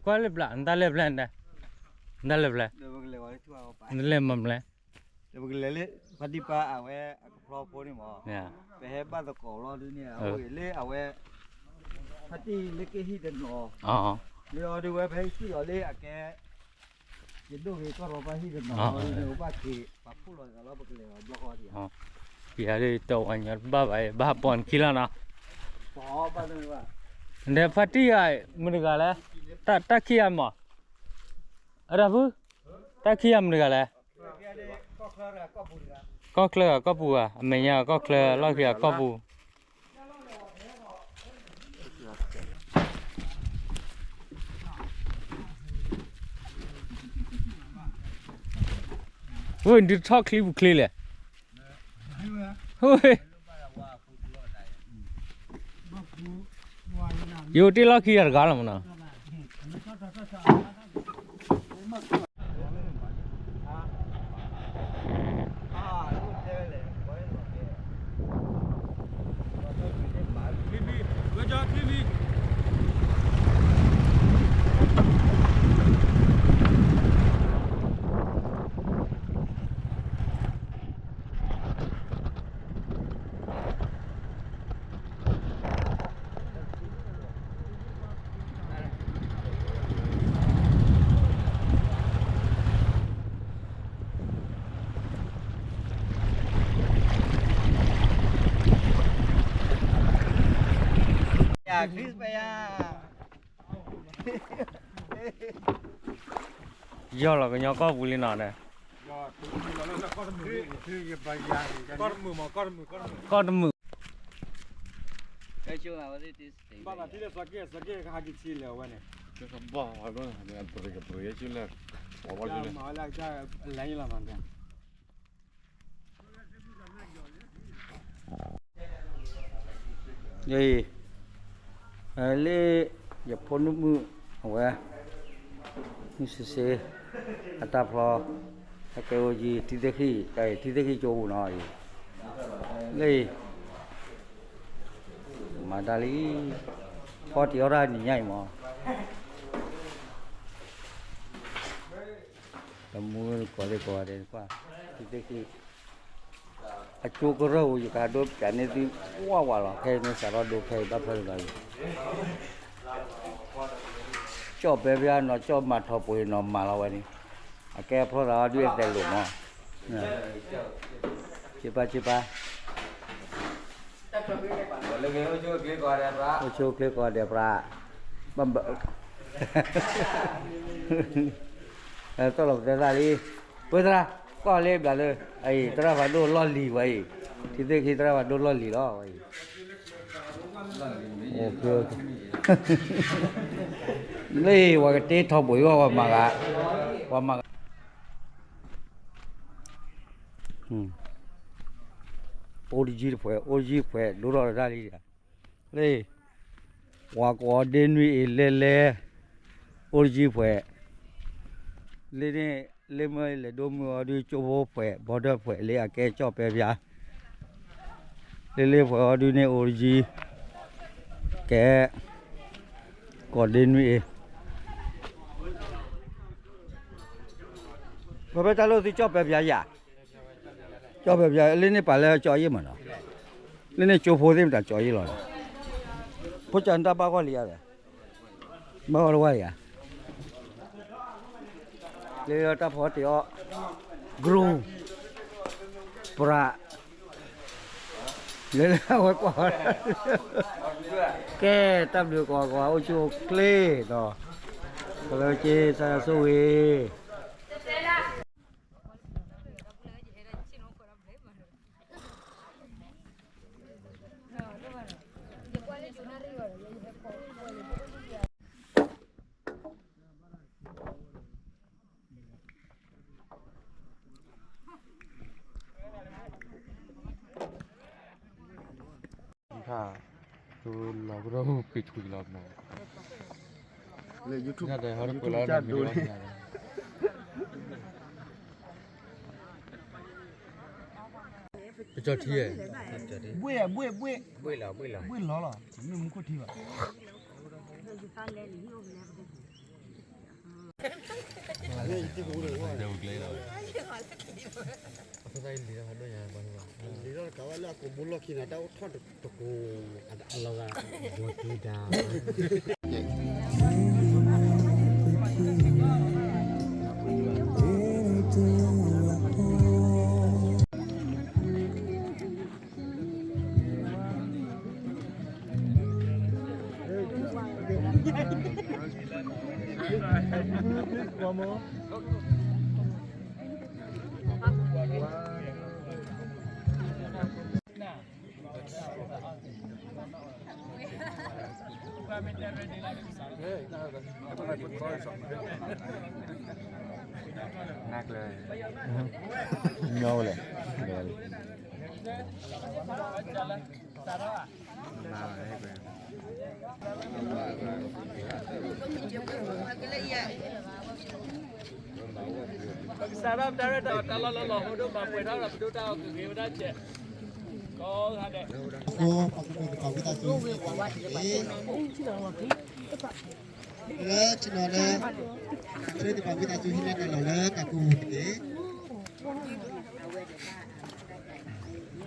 ကွၢ်လၢဘျး နတၢ်လဲၤဖျဲၣ်, နတၢ်လဲၤဖျဲၣ်, နလဲၤမၤမလဲၣ်, ပကလဲၤလၢ ဖါတံၢ်ပၢ်အဝဲအကဖျီဖိန့ၣ်မး, ပဟဲဘၣ်သကိးလီၤဒ်န့ၣ် အအိၣ်လၢအဝဲ ဖါတံၢ်လၢကဟံၣ်တနီၤ, လၢအီၤဒုးဝဲဖဲဟံၣ်အီၤလၢအကဲ ယဒိၣ်ဂ့ၤကီၢ်ရီပၢ်ဟံၣ်တနီၤ, အီၤဒုးန့ၣ်ပဘၣ်က့ၤ ပှၤဖှိၣ်လီၤသးလီၤ ပကလဲၤအီၤဘျီဃီဒံးဧါ, ပယၤဒ်တဝၤညါတဘၣ်ဘၣ် ဘၣ်ပိာ်နခံလီၤနီၤ, ဒီးဖါတံၢ်ဂၤ မုၢ်တဂၤလဲၣ်, တၢ်ခံဂၤမး, အတၢ်ဖု, တၢ်ခံဂၤမုၢ်တဂၤလဲၣ်, ကီၢ်ချၢဂၤကီၢ်ပူၤဂၤ အမဲာ်ညါကီၢ်ချၢလီၢ်ခံဂၤကီၢ်ပူၤ ဝဲဒုးထီၣ်ချံပူၤချ့လဲၣ်, ဝဲ, ယိၤတ့ၢ်လီၢ်ခံဂၤတဂၤလီၤမးနီၤ, ယီၢ်လီၤကညီကီၢ်ပူၤလံနီၤဒီး, ကီၢ်တမုာ်, လၢ ယဖိနုၢ်မုၣ်အဝဲ မုၢ်စ့စ့ အတၢ်ဖျီ အကဲအိၣ်ယံၤ ထံသ့ၣ်ဃံၣ် တၢ်အံၤ ထံသ့ၣ်ဃံၣ်ကၠိပူၤနီၤအံၤ လၢ မၤတၢ်လံ ဖီတံၢ်အီၣ်တၢ်နံၤညါအံၤမး တမူကိးသ့ၣ်ကိးဂၤဒဲး ထံသ့ၣ်ဃံၣ် အကၠိကရၢၢ်ဧိၤ ယကဒိးပျးန့ၢ်သုဝးဝးလီၤ ခဲအံၤမ့ၢ်စးထီၣ်ဒိခဲအံၤဘၣ်ဖၢသးလံ ကၠီၣ်ပဲဖဲနီၤ ကၠီၣ်မၤထီၣ်ပှ့ၤနီၤမၤလီၤဝဲန့ၣ် အကဲဖျီသးအီၤဒုးအတဲလိာ်မး ဆ့ပၢ်ဆ့ပၢ် အိၣ်ဆူၣ်အိၣ်ချ့ကိးဂၤဒဲးပြး တၢ်လီၤပတဲသးလံ ပသရၣ် ကွၢ်လၢဘျးလၢ အံၤ သရၣ်ဖးဒိၣ်လီၢ်လံၤဝဲအံၤ ထံသ့ၣ်ခံသရၣ်ဖးဒိၣ်လီၢ်လံၤလီၤဝဲအံၤ လၢပှၤကတ့ထီၣ်ပှ့ၤအီၤ ပှၤမၤဂၤ ပှၤမၤဂၤ အိၣ်တယံၤတဖှဲး အိၣ်တယံၤတဖှဲး ဒိၣ်ထီၣ်တၢ်လံ လၢ ပှၤကိးဒ့နွံအံၤလဲၤလဲၤ အိၣ်တယံၤဖှဲး လၢန့ၣ် လၢမ့ၢ်လဲၤဒိမုၢ်အီၤဒုး ကၠိဖိဖှဲး ဘီဒၢဖှဲး လၢအကဲကၠီၣ်ပဲဖျါ လၢလၢဖှဲးအီၤဒုးန့ၣ် အိၣ်တယံၤ ကဲ ကိးဒ့နွံအံၤ ပဖဲတၢ်လိၣ်သုကၠီၣ်ပဲဖျါယၤ ကၠီၣ်ပဲဖျါ လၢန့ၣ်ပာ်လၢကၠီၣ်ယ့ၢ်မးနီၤ လၢန့ၣ်ကၠိဖိသ့ၣ်မတၤကၠီၣ်ယ့ၢ်လီၤ ဖိကၠီၣ်နတၢ်ဘၣ်ဂီၢ်လံဧါ ဘၣ်ဂီၢ်တဝၢ်လံဧါ လၢတၢ်ဖီတ့ၢ်အီၣ် ကရူၢ် ပြး လၢလၢအဝဲကွၢ် ကဲ တၢ်ဘျုးကိးဂၤ အိၣ်ဆူၣ်အိၣ်ချ့ဒီး ကလၢက့ သးယၤဆိၣ်ဂ့ၤ လီၤကဒီးပ့ၤထွံလီၤမး လၢ YouTube ညါဒီးဟီတပၢၤလီၤ YouTube မ့ၢ်တဘၣ်ညါဒီး ပကၠီထံဧၢ ဘှ့ၣ်ဘှ့ၣ်ဘှ့ၣ် ဘှ့ၣ်လီၤ ဘှ့ၣ်လီၤ ဘှ့ၣ်လီၤလီၤ မ့ၢ်မူခိၣ်ထံဘၣ် ဘှ့ၣ်လီၤ အဖိသၣ်အံၤလံၤထီၣ်ဖးဒိၣ်ညါ, လံၤထီၣ်တကးဝဲလၢအကိာ်ဘိလီၢ်ခံန့ၣ် တၢ်အိၣ်ထီၣ်တကိးအလီၢ်ဂၤ, နၢ်ကျၢၤ, ညီဝဲလဲၣ်. ပကစးထီၣ်တၢ်ရဲၣ်တၢ်ကျဲၤတၢ်လီၢ်လီၢ်လီၢ် ဟိဒိၣ်မးပှဲၤထီၣ်ဒီး ပဒိၣ်တၢ်အီၣ်ကဂ့ၤဝဲဒၣ်စဲး ကိးဂၤဒဲး, လၢဆ့ၣ်နီၤလၢ ပသရ့ၣ်တဖၣ်ဝံသးစူၤဟံးန့ၢ်တၢ်လီၢ်လၢတၢ်ကိးပူၤတက့ၢ်. ဒီး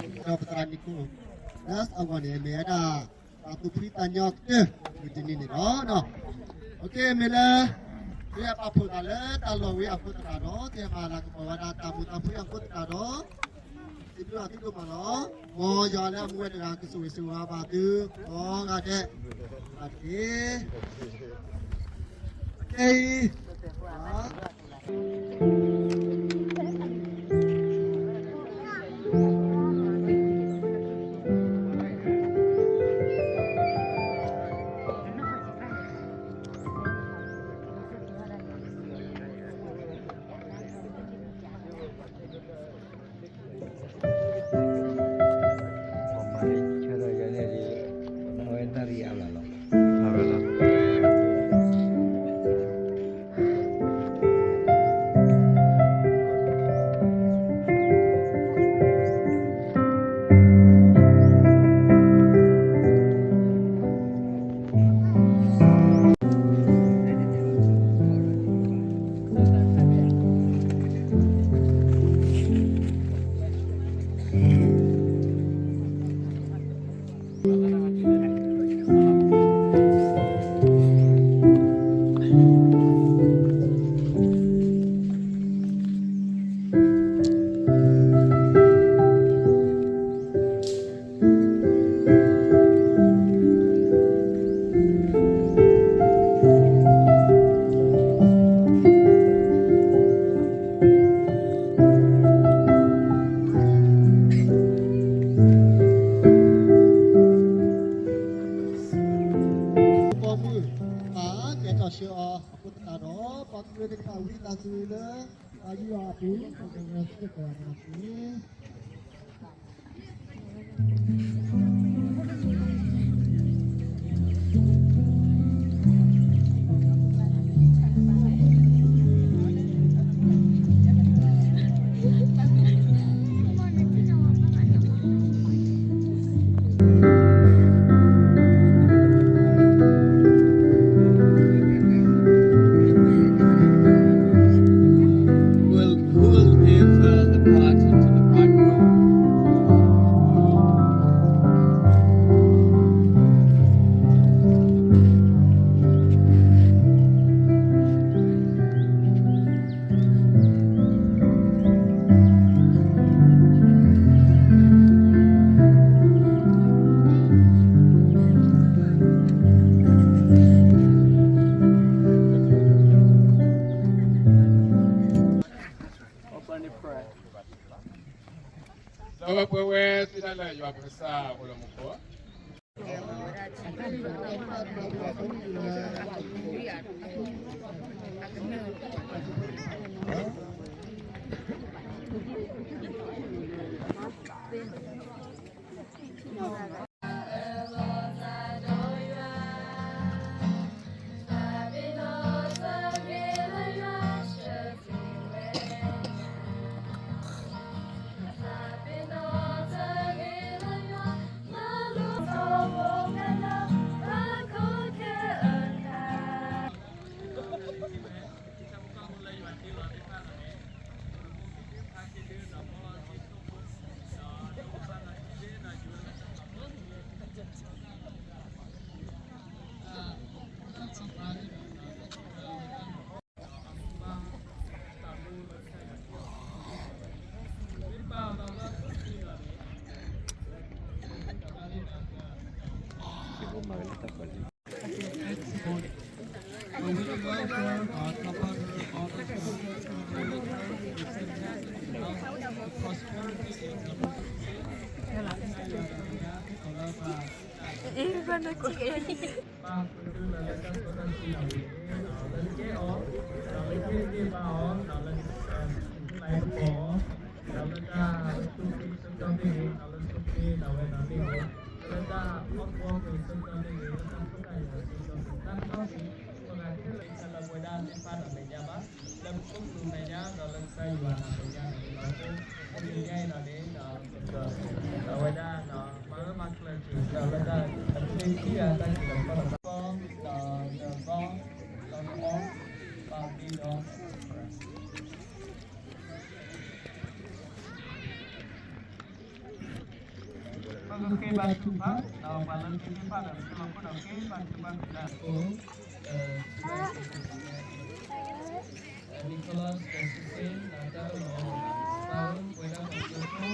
ပသရၣ်မံၤခိၣ် လၢအဂီၢ်န့ၣ် မ့ၢ်ဝဲဒၣ် တၢ်သူၣ်ဖှံသးညီကတၢၢ် မုၢ်တနံၤန့ၣ်လီၤ. မ့ၢ်လၢ သုဟဲပာ်ဖှိၣ်သးလၢတၢ်လီၢ်ဝဲအဃိသတးဒီး သုဟဲမၤလၤကပီၤဝဲဒၣ်တၢ်မူၤတၢ်ဖှံအဃိသတးဒီး စံးဘျုးအီၤသုဒိၣ်မးလီၤ. မ်ယွၤလၢအမူဝဲတဂၤ ကဆိၣ်ဂ့ၤဆိၣ်ဝါဘၣ်သုကိးဂၤဒဲး တက့ၢ်. ခဲအံၤ ပိာ်မုၣ် ပာ်ကဲထီၣ်ဆှၢအီၤအဃိသတးဒီး ပှၤကလုာ်သ့ၣ်တဖၣ်ဝံသးစူၤလၢ ပှၤယူးယီၣ်အပူၤ ပကဂဲၤဆၢထၢၣ်အီၤန့ၣ်တက့ၢ်. ဒီးပဝဲသ့ၣ်တၢ်လၢယွၤပကစၢ်အိၣ်လၢမူခိၣ် ဘၣ်ဃုသုလၢလၢတၢ်စီတၢ်ဆှံအပူၤန့ၣ် လၢကဲအီၤ, ဒီးလၢကဟ့ၣ်ဂံၢ်ဘါအီၤ, ဒီးလၢကဆူၣ်ချ့ကပီၤအီၤ, ဒီးလၢတၢ်သူၣ်ဖှံသးညီမ့ၢ်ဂ့ၤ, ဒီးလၢဆိးက့ဒီးဝဲဒီးမ့ၢ်ဂ့ၤ, လၢတၢ်အီၣ်ကူအီပှဲၤသးညီမ့ၢ်ဂ့ၤ, လၢတၢ်ဖိတၢ်လံၤသးညီမ့ၢ်ဂ့ၤ, တၢ်နီတမံၤ ပှၤဂၤခဲလၢာ်ခဲဆ့လၢပဝဲဒၣ်သ့ၣ်တဖၣ်ဒီးမဲာ်ညါဘၣ်, လၢပခိၣ်ပူၤမဲာ်ညါ ဒီးလၢကစၢ်ယွၤဒီးမဲာ်ညါန့ၣ်လီၤ. အဃိ တနံၤညါအံၤဒီးန့ၣ်ဒီး အဝဲဒၣ်ဒီး မၤအၢမၤကျၢၤက့ၤဒီးလၢတၢ်အချ့ခံဂၤတၢ်က့ၤလီၤဖီၣ်လီၤ ဒီးဒီးဒီးဒီးအီၣ် ပာ်မံဒီး ပကဃ့ဘါထုကဖၣ် ဒီးပှၤလၢသုသ့ၣ်တဖၣ်ဒီး ပကလီၤခိၣ်ဒီးဃ့ဘါထုကဖၣ်က့ၤတၢ် Nicholas ဒီးစံးဆၢ ဒီးတၢ်အၢၣ်လီၤအီလီၤ ပဝဲဒၣ်ပှၤကညီဖိ ဒီး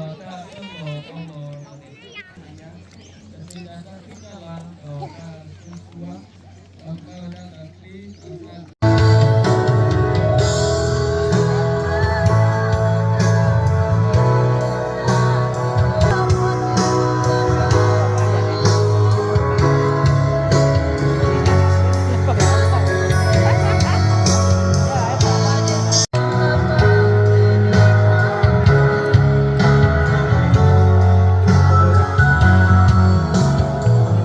တၢ်အၢၣ်လီၤအီလီၤ ဒီးသ့ၣ်ညါတၢ်သ့ၣ်ညါလၢ ဒီးတၢ်ဆိၣ်ဂ့ၤ ဒီးတၢ်ဝဲဒၣ်ဒီး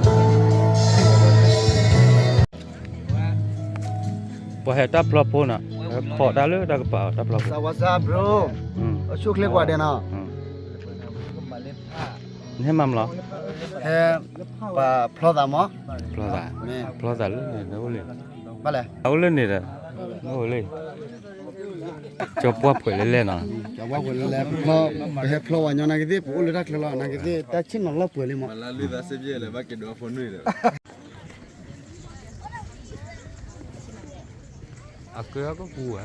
ချ့ ဒီးတၢ် ပှၤဟဲတၢ်ဖျီဖိနီၤ, ခိးတၢ်လၢတၢ်ကပၤအီၤ တၢ်ဖျီဖိ, What's up, bro? အဆိၣ်ချ့ကွၢ်ဒဲးနီၤ, နဟဲမၤမလီၤ, ဟဲ ပှၤဖျီသးမး, ဖျီသး, ဖျီသးလၢန့ၣ် အိၣ်လၢ, ဘၣ်လဲၣ်, အအိၣ်လၢန့ၣ်ဒီး, အိၣ်လၢ, ကၠီပှၢ်ဖှဲးလဲၣ်လဲၣ်နီၤ, ကၠီပှၢ်ဖှဲးလဲၣ်လဲၣ်, ပဖျီ, ပဟဲဖျီဝဲညီနာ်ကသ့ၣ် ပအိၣ်လၢတၢ်ချၢလီၤ နာ်ကသ့ၣ် တၢ်ဆ့ၣ်နီၤလီၢ်ပှဲၤလံမး, အကၢကပူၤဧါ.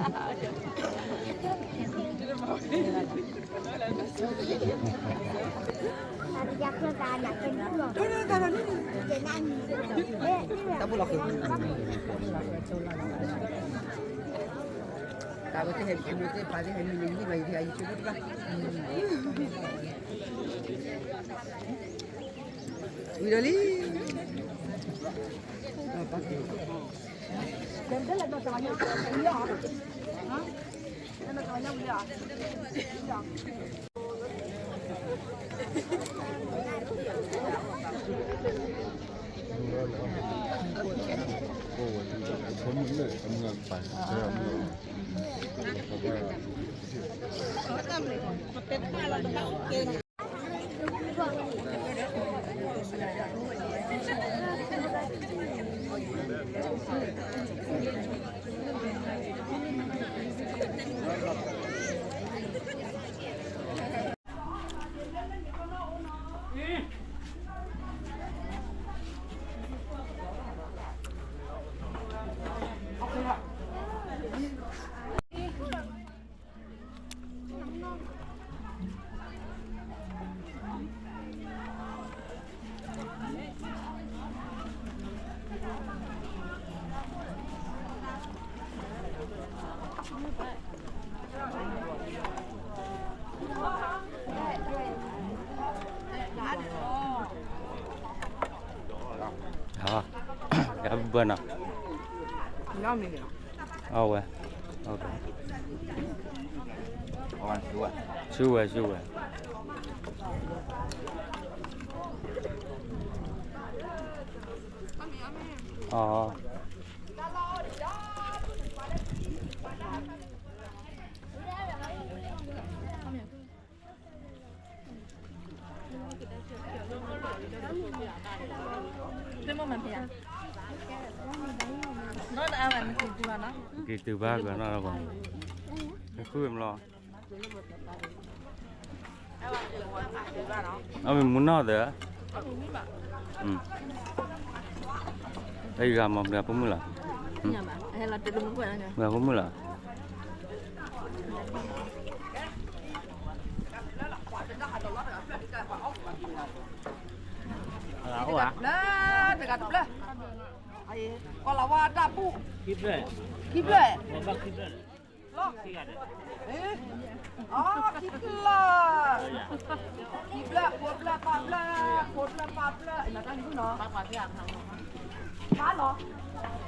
တၢ်ဖိလီၤဃုာ်, တၢ်ဝဲသ့ၣ်ဟဲက့ၤမ့ၢ်သ့ၣ်ပာ်သ့ၣ်ဟဲမ့ၢ်န့ၣ် ယန့ၢ်ဘၣ်ယၤယဆိကမိၣ်တဘၣ်, ဝံၤဒီးလံ, ပာ်က့ၤ ယဘၣ်နီၤ, အဝဲ, ဆူဝဲ ဆူဝဲ, အ က့ၤတုၤဘၣ်ကနီၢ်လီၤ, ဃုမလီၤ, အမ့ၢ်မူနီၢ်သၢ, တၢ်ဂၤမၤပှၤဖိမုၣ်လီၤ, ပှၤဖိမုၣ်လီၤ. တဂၤတဖျၢၣ်, ကီလၤဝါတၢ်ပူၣ်, ခံဖျၢၣ်, ခံဖျၢၣ်, ခံဖျၢၣ်, ခံဖျၢၣ်, ဃိးဖျၢၣ်, ပၢ်ဖျၢၣ်, ဃိးဖျၢၣ်, ပၢ်ဖျၢၣ်, ဘၣ်လီၤ.